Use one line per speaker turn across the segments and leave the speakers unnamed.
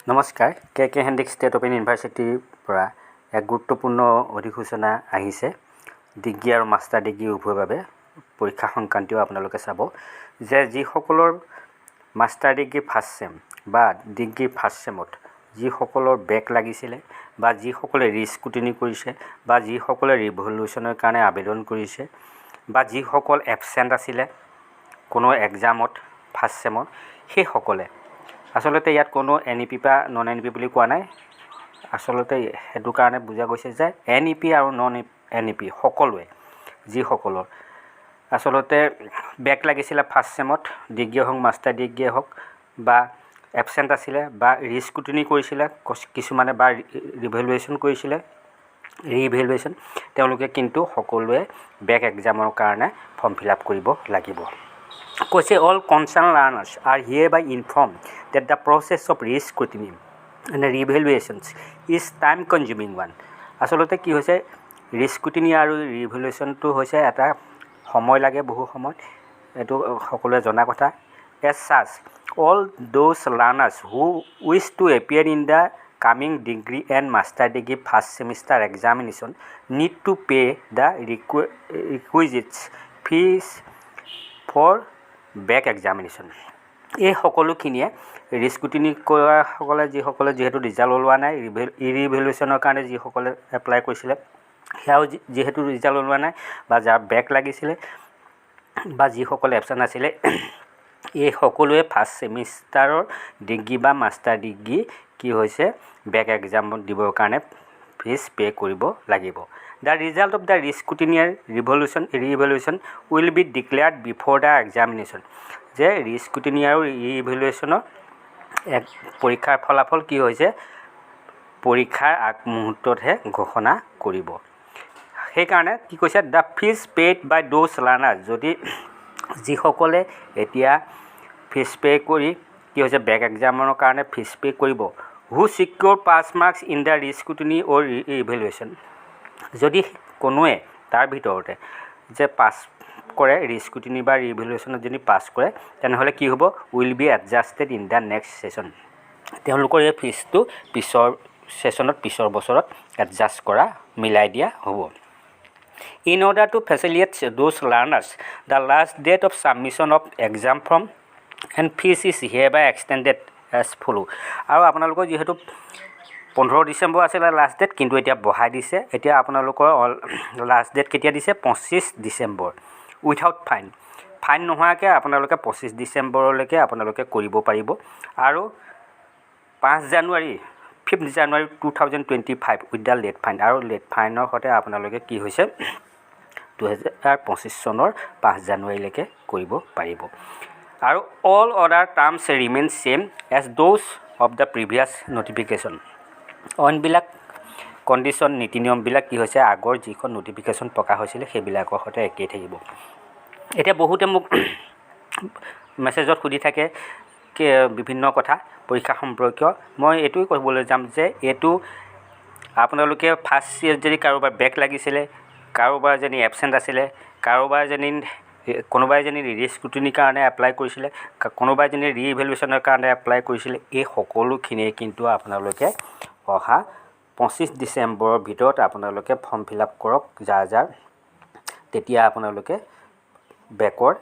নমস্কাৰ, কে কে Handique state open ইউনিভাৰ্চিটিৰ পৰা এক গুৰুত্বপূৰ্ণ অধিসূচনা আহিছে ডিগ্ৰী আৰু মাষ্টাৰ ডিগ্ৰী উভয়ৰ বাবে। পৰীক্ষা সংক্ৰান্তীয় আপোনালোকে চাব যে যিসকলৰ মাষ্টাৰ ডিগ্ৰী ফাৰ্ষ্ট ছেম বা ডিগ্ৰী ফাৰ্ষ্ট ছেমত যিসকলৰ বেক লাগিছিলে বা যিসকলে ৰিস্কুটিনি কৰিছে বা যিসকলে ৰিভলিউশ্যনৰ কাৰণে আবেদন কৰিছে বা যিসকল এবচেণ্ট আছিলে কোনো এক্সামত ফাৰ্ষ্ট ছেমত, সেইসকলে আচলতে ইয়াত কোনো এনইপি বা নন এনইপি বুলি কোৱা নাই। আচলতে সেইটো কাৰণে বুজা গৈছে যে এনইপি আৰু নন এনইপি সকলোৱে যিসকলৰ আচলতে বেক লাগিছিলে ফাৰ্ষ্ট ছেমত, ডিগ্ৰীয়ে হওক, মাষ্টাৰ ডিগ্ৰীয়ে হওক, বা এবচেণ্ট আছিলে বা ৰিস্কুটিনি কৰিছিলে কিছুমানে বা ৰিভেলুৱেশ্যন কৰিছিলে, ৰিইভেলুৱেশ্যন, তেওঁলোকে কিন্তু সকলোৱে বেক এক্সামৰ কাৰণে ফৰ্ম ফিল আপ কৰিব লাগিব। কৈছে, "All concerned learners are hereby informed that the process of re-scrutiny and re-evaluations is time consuming one." আচলতে কি হৈছে, ৰিস্কুটিনি আৰু ৰিভেলুৱেশ্যনটো হৈছে এটা সময় লাগে বহু সময়ত, এইটো সকলোৱে জনা কথা। "As such, all those learners who wish to appear in the coming degree and master degree first semester examination need to pay the requisites fees for back examination." এই সকলোখিনিয়ে ৰিস্কুটিনি কৰাসকলে, যিসকলে যিহেতু ৰিজাল্ট ওলোৱা নাই, ৰিভেলুৱেশ্যনৰ কাৰণে যিসকলে এপ্লাই কৰিছিলে সেয়াও যিহেতু ৰিজাল্ট ওলোৱা নাই, বা যাৰ বেক লাগিছিলে বা যিসকলে এবচেণ্ট আছিলে, এই সকলোৱে ফাৰ্ষ্ট ছেমিষ্টাৰৰ ডিগ্ৰী বা মাষ্টাৰ ডিগ্ৰী কি হৈছে বেক এক্সাম দিবৰ কাৰণে ফিজ পে' কৰিব লাগিব। "The result of the re-scrutiny, revolution re-evaluation will be declared before the examination." যে ৰিস্কুটিনি আৰু ৰিইভেলুৱেশ্যনৰ এক পৰীক্ষাৰ ফলাফল কি হৈছে, পৰীক্ষাৰ আগমুহূৰ্ততহে ঘোষণা কৰিব। সেইকাৰণে কি কৈছে, "The fees paid by those learner", যদি যিসকলে এতিয়া ফিজ পে' কৰি কি হৈছে বেক এক্সামৰ কাৰণে ফিজ পে' কৰিব, "who secure pass marks in the re-scrutiny or re-evaluation", যদি কোনোৱে তাৰ ভিতৰতে যে পাছ কৰে, ৰিস্কুটিনি বা ৰিইভেলুৱেশ্যনত যদি পাছ কৰে, তেনেহ'লে কি হ'ব, "will be adjusted in the next session." তেওঁলোকৰ এই ফিজটো পিছৰ ছেশ্যনত, পিছৰ বছৰত এডজাষ্ট কৰা, মিলাই দিয়া হ'ব। "In order to facilitate those learners, the last date of submission of exam form and fees is hereby extended as follow." আৰু আপোনালোকৰ যিহেতু 15 ডিচেম্বৰ আছিলে লাষ্ট ডেট, কিন্তু এতিয়া বঢ়াই দিছে। এতিয়া আপোনালোকৰ লাষ্ট ডেট কেতিয়া দিছে? 25 ডিচেম্বৰ, উইথাউট ফাইন। ফাইন নোহোৱাকৈ আপোনালোকে 25 ডিচেম্বৰলৈকে আপোনালোকে কৰিব পাৰিব আৰু 5 জানুৱাৰী, 5th January 2025 with the late fine। আৰু লেট ফাইনৰ সৈতে আপোনালোকে কি হৈছে 2025 চনৰ 5 জানুৱাৰীলৈকে কৰিব পাৰিব। আৰু "All other terms remain same as those of the previous notification." অইনবিলাক কণ্ডিশ্যন, নীতি নিয়মবিলাক কি হৈছে, আগৰ যিখন নটিফিকেশ্যন প্ৰকাশ হৈছিলে সেইবিলাকৰ সৈতে একেই থাকিব। এতিয়া বহুতে মোক মেছেজত সুধি থাকে বিভিন্ন কথা পৰীক্ষা সম্পৰ্কীয়। মই এইটোৱে ক'বলৈ যাম যে এইটো আপোনালোকে ফাৰ্ষ্ট ইয়েৰ যদি কাৰোবাৰ বেক লাগিছিলে, কাৰোবাৰ যদি এবচেণ্ট আছিলে, কাৰোবাৰ যদি কোনোবাই যদি ৰিস্কুটিনিৰ কাৰণে এপ্লাই কৰিছিলে, কোনোবাই যদি ৰিইভেলুৱেশ্যনৰ কাৰণে এপ্লাই কৰিছিলে, এই সকলোখিনিয়ে কিন্তু আপোনালোকে অহা 25 ডিচেম্বৰৰ ভিতৰত আপোনালোকে ফৰ্ম ফিল আপ কৰক যাৰ যাৰ, তেতিয়া আপোনালোকে বেকৰ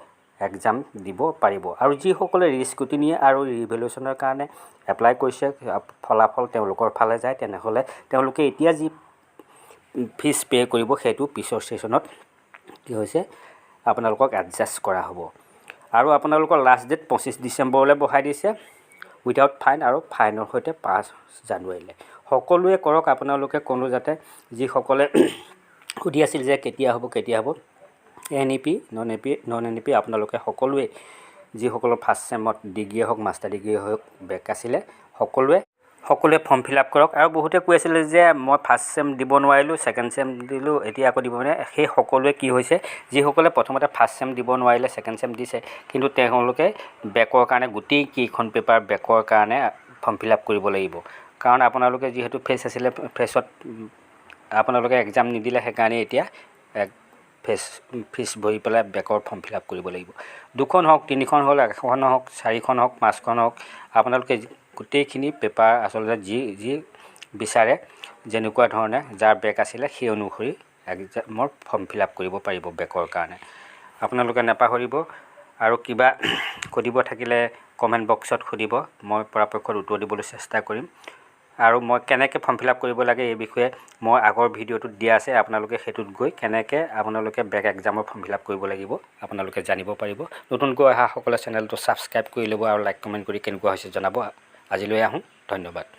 এক্সাম দিব পাৰিব। আৰু যিসকলে ৰিস্কুটিনি আৰু ৰিইভেলুৱেশ্যনৰ কাৰণে এপ্লাই কৰিছে, ফলাফল তেওঁলোকৰ ফালে যায়, তেনেহ'লে তেওঁলোকে এতিয়া যি ফিজ পে' কৰিব সেইটো পিছৰ ছেশ্যনত কি হৈছে আপোনালোকক এডজাষ্ট কৰা হ'ব। আৰু আপোনালোকৰ লাষ্ট ডেট 25 ডিচেম্বৰলৈ বঢ়াই দিছে উইথাউট ফাইন আৰু ফাইনৰ সৈতে 5 জানুৱাৰীলৈ। সকলোৱে কৰক আপোনালোকে, কোনো যাতে যিসকলে সুধি আছিল যে কেতিয়া হ'ব, কেতিয়া হ'ব, NEP, non NEP, আপোনালোকে সকলোৱে যিসকলৰ ফাৰ্ষ্ট ছেমত ডিগ্ৰীয়ে হওক, মাষ্টাৰ ডিগ্ৰীয়ে হওক বেক আছিলে, সকলোৱে ফৰ্ম ফিল আপ কৰক। আৰু বহুতে কৈ আছিলে যে মই ফাৰ্ষ্ট ছেম দিব নোৱাৰিলোঁ, ছেকেণ্ড ছেম দিলোঁ, এতিয়া আকৌ দিব মানে সেই সকলোৱে কি হৈছে, যিসকলে প্ৰথমতে ফাৰ্ষ্ট ছেম দিব নোৱাৰিলে, ছেকেণ্ড ছেম দিছে, কিন্তু তেওঁলোকে বেকৰ কাৰণে গোটেই কেইখন পেপাৰ বেকৰ কাৰণে ফৰ্ম ফিল আপ কৰিব লাগিব। কাৰণ আপোনালোকে যিহেতু ফ্ৰেছ আছিলে, ফ্ৰেছত আপোনালোকে এক্সাম নিদিলে, সেইকাৰণে এতিয়া এক ফেচ ফিজ ভৰি পেলাই বেকৰ ফৰ্ম ফিল আপ কৰিব লাগিব। দুখন হওক, তিনিখন হওক, এখন হওক, চাৰিখন হওক, পাঁচখন হওক, আপোনালোকে গোটেইখিনি পেপাৰ আচলতে যি যি বিচাৰে, যেনেকুৱা ধৰণে যাৰ বেক আছিলে, সেই অনুসৰি এক্সামৰ ফৰ্ম ফিল আপ কৰিব পাৰিব বেকৰ কাৰণে। আপোনালোকে নাপাহৰিব আৰু কিবা সুধিব থাকিলে কমেণ্ট বক্সত সুধিব, মই পৰাপক্ষত উত্তৰ দিবলৈ চেষ্টা কৰিম। আৰু মই কেনেকৈ ফৰ্ম ফিল আপ কৰিব লাগে, এই বিষয়ে মই আগৰ ভিডিঅ'টোত দিয়া আছে। আপোনালোকে সেইটোত গৈ কেনেকৈ আপোনালোকে বেক এক্সামৰ ফৰ্ম ফিল আপ কৰিব লাগিব, আপোনালোকে জানিব পাৰিব। নতুনকৈ অহাসকলে চেনেলটো ছাবস্ক্ৰাইব কৰি ল'ব আৰু লাইক, কমেণ্ট কৰি কেনেকুৱা হৈছে জনাব। আজিলৈ আহোঁ, ধন্যবাদ।